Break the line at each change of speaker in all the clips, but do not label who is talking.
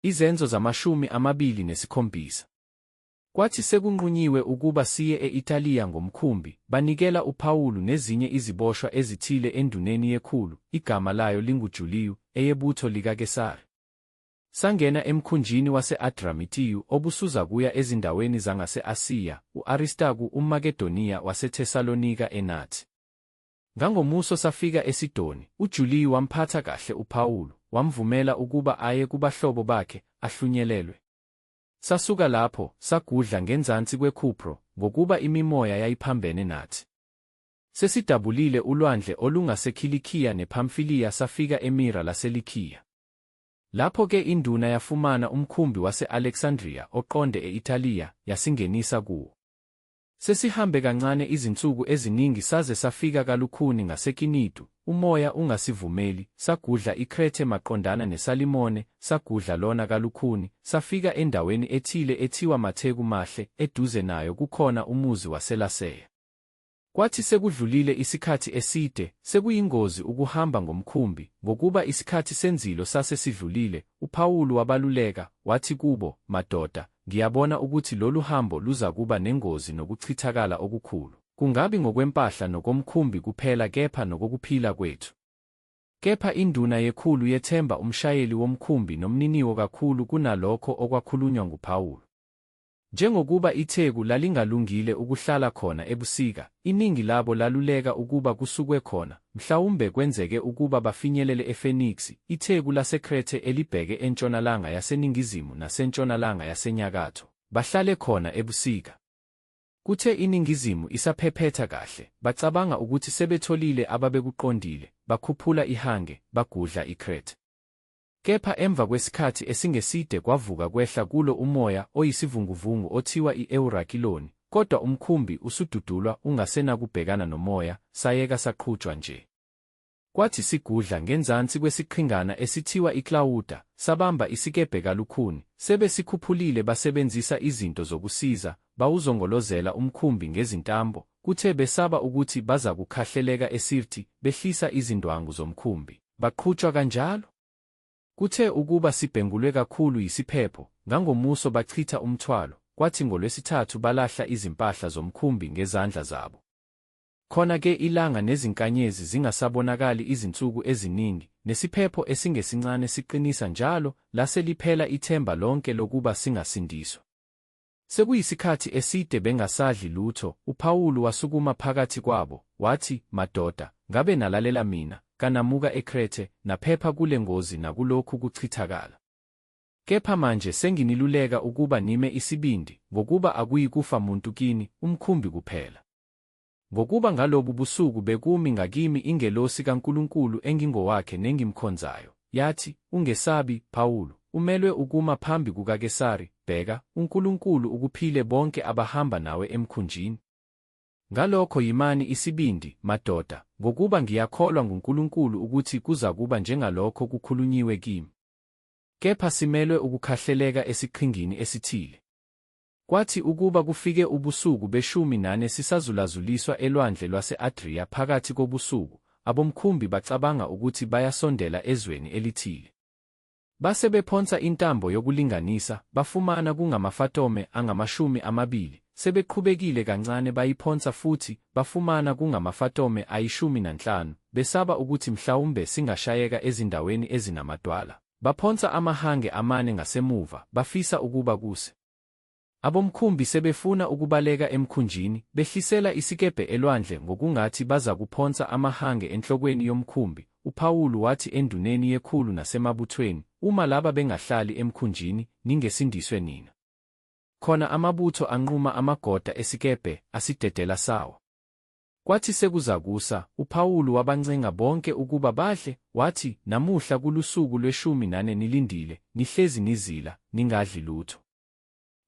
Izenzo zamashumi 27. Kwathi sekunqunyiwe ukuba siye e-Italiya ngomkhumbi, banikela uPawulu nezinye iziboshwa ezithile enduneni yekhulu, igama layo linguJuliyu, eyebutho likaKesari. Sangena emkhunjini wase-Adramithiyu obusuzakuya ezindaweni zangase-Asiya, u-Aristaku umMakedoniya waseThesalonika enathi. Ngangomuso safika eSidoni, uJuliyu wamphatha kahle uPawulu, wamvumela ukuba aye kubahlobo bakhe, ahlunyelelwe. Sasuka lapho, sagudla ngenzansi kweKhupro, ngokuba imimoya yayiphambene nathi. Sesidabulile ulwandle olungaseKhilikhiya nePhamfiliya safika eMira laseLikhiya. Lapho-ke induna yafumana umkhumbi wase-Aleksandriya oqonde e-Italiya, yasingenisa kuwo. Sesihambe kancane izinsuku eziningi saze safika kalukhuni ngaseKinidu, umoya ungasivumeli, sagudla iKrethe maqondana neSalimone, sagudla lona kalukhuni, safika endaweni ethile ethiwa Matheku Mahle, eduze nayo kukhona umuzi waseLaseya. Kwathi sekudlulile isikhathi eside, sekuyingozi ukuhamba ngomkhumbi, ngokuba isikhathi senzilo sase sidlulile, uPawulu wabaluleka, wathi kubo, Madoda, ngiyabona ukuthi lolu hambo luzakuba nengozi nokuchithakala okukhulu, kungabi ngokwempahla nokomkhumbi kuphela kepha nokokuphila kwethu. Kepha induna yekhulu yethemba umshayeli womkhumbi nomniniwo kakhulu kunalokho okwakhulunywa nguPawulu. Njengokuba itheku lalingalungile ukuhlala khona ebusika, iningi labo laluleka ukuba kusukwe khona, mhlawumbe kwenzeke ukuba bafinyelele eFeniksi, itheku laseKrethe elibheke entshonalanga yaseningizimu nasentshonalanga yasenyakatho, bahlale khona ebusika. Kuthe iningizimu isaphephetha kahle, bacabanga ukuthi sebetholile ababekuqondile, bakhuphula ihange, bagudla iKrethe. Kepha emva kwesikhathi esingeside kwavuka kwehla kulo umoya oyisivunguvungu othiwa i-Ewurakiloni, kodwa umkhumbi usududulwa ungasenakubhekana nomoya, sayeka saqhutshwa nje. Kwathi sigudla ngenzansi kwesiqhingana esithiwa iKlawuda, sabamba isikebhe kalukhuni, sebesikhuphulile basebenzisa izinto zokusiza, bawuzongolozela umkhumbi ngezintambo, kuthe besaba ukuthi bazakukhahleleka eSirti, behlisa izindwangu zomkhumbi, baqhutshwa kanjalo. Kuthe ukuba sibhengulwe kakhulu yisiphepho, ngangomuso bachitha umthwalo, kwathi ngolwesithathu balahla izimpahla zomkhumbi ngezandla zabo. Khona-ke ilanga nezinkanyezi zingasabonakali izinsuku eziningi, nesiphepho esingesincane siqinisa njalo, lase liphela ithemba lonke lokuba singasindiswa. Sekuyisikhathi eside bengasadli lutho, uPawulu wasukuma phakathi kwabo, wathi, Madoda, ngabe nalalela mina, kanamuka eKrethe, naphepha kule ngozi nakulokhu kuchithakala. Kepha manje senginiluleka ukuba nime isibindi, ngokuba akuyikufa muntu kini, umkhumbi kuphela. Ngokuba ngalobu busuku bekumi ngakimi ingelosi kaNkulunkulu engingowakhe nengimkhonzayo, yathi, Ungesabi, Pawulu, umelwe ukuma phambi kukaKesari, bheka, uNkulunkulu ukuphile bonke abahamba nawe emkhunjini. Ngalokho yimani isibindi, madoda, ngokuba ngiyakholwa nguNkulunkulu ukuthi kuzakuba njengalokho kukhulunyiwe kimi. Kepha simelwe ukukhahleleka esiqhingini esithile. Kwathi ukuba kufike ubusuku beshumi nane sisazulazuliswa elwandle lwase-Adriya phakathi kobusuku, abomkhumbi bacabanga ukuthi bayasondela ezweni elithile. Base bephonsa intambo yokulinganisa, bafumana kungamafatome angamashumi amabili, sebeqhubekile kancane bayiphonsa futhi, bafumana kungamafatome ayishumi nanhlanu, besaba ukuthi mhlawumbe singashayeka ezindaweni ezinamadwala, baphonsa amahange amane ngasemuva, bafisa ukuba kuse. Abomkhumbi sebefuna ukubaleka emkhunjini, behlisela isikebhe elwandle ngokungathi bazakuphonsa amahange enhlokweni yomkhumbi, uPawulu wathi enduneni yekhulu nasemabuthweni, Uma laba bengahlali emkhunjini, ningesindiswe nina. Khona amabutho anquma amagoda esikebhe, asidedela sawa. Kwathi sekuzakusa, uPawulu wabancenga bonke ukuba badle, wathi, Namuhla kulusuku lweshumi nane nilindile, nihlezi nizila, ningadli lutho.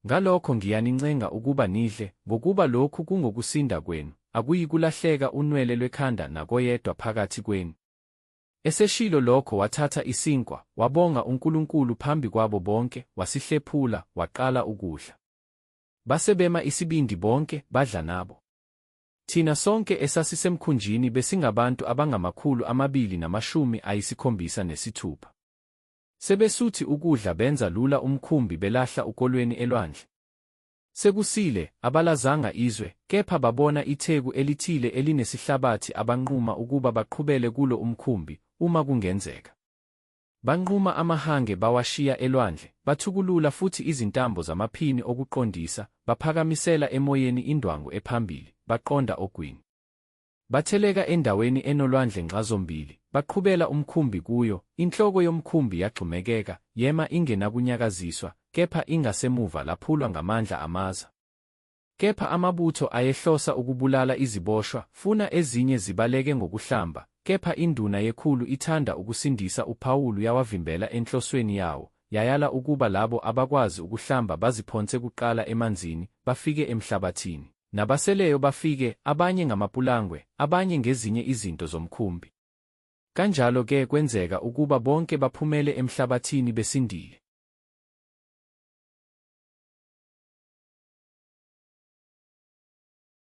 Ngalokho ngiyanincenga ukuba nidle, ngokuba lokhu kungokusinda kwenu, akuyikulahleka unwele lwekhanda nakoyedwa phakathi kwenu. Eseshilo lokho wathatha isinkwa, wabonga uNkulunkulu phambi kwabo bonke, wasihlephula, waqala ukudla. Base bema isibindi bonke, badla nabo. Thina sonke esasisemkhunjini besingabantu abangamakhulu amabili namashumi ayisikhombisanesithupha. Sebesuthi ukudla benza lula umkhumbi belahla ukolweni elwandle. Sekusile, abalazanga izwe, kepha babona itheku elithile elinesihlabathi abanquma ukuba baqhubele kulo umkhumbi, uma kungenzeka. Banquma amahange bawashiya elwandle, bathukulula futhi izintambo zamaphini okuqondisa, baphakamisela emoyeni indwangu ephambili, baqonda ogwini. Batheleka endaweni enolwandle nxazombili, baqhubela umkhumbi kuyo, inhloko yomkhumbi yagxumekeka, yema ingenakunyakaziswa, kepha ingasemuva laphulwa ngamandla amaza. Kepha amabutho ayehlosa ukubulala iziboshwa, funa ezinye zibaleke ngokuhlamba, kepha induna yekhulu ithanda ukusindisa uPawulu yawavimbela enhlosweni yawo, yayala ukuba labo abakwazi ukuhlamba baziphonse kuqala emanzini, bafike emhlabathini, nabaseleyo bafike, abanye ngamapulangwe, abanye ngezinye izinto zomkhumbi. Kanjalo-ke kwenzeka ukuba bonke baphumele emhlabathini besindile.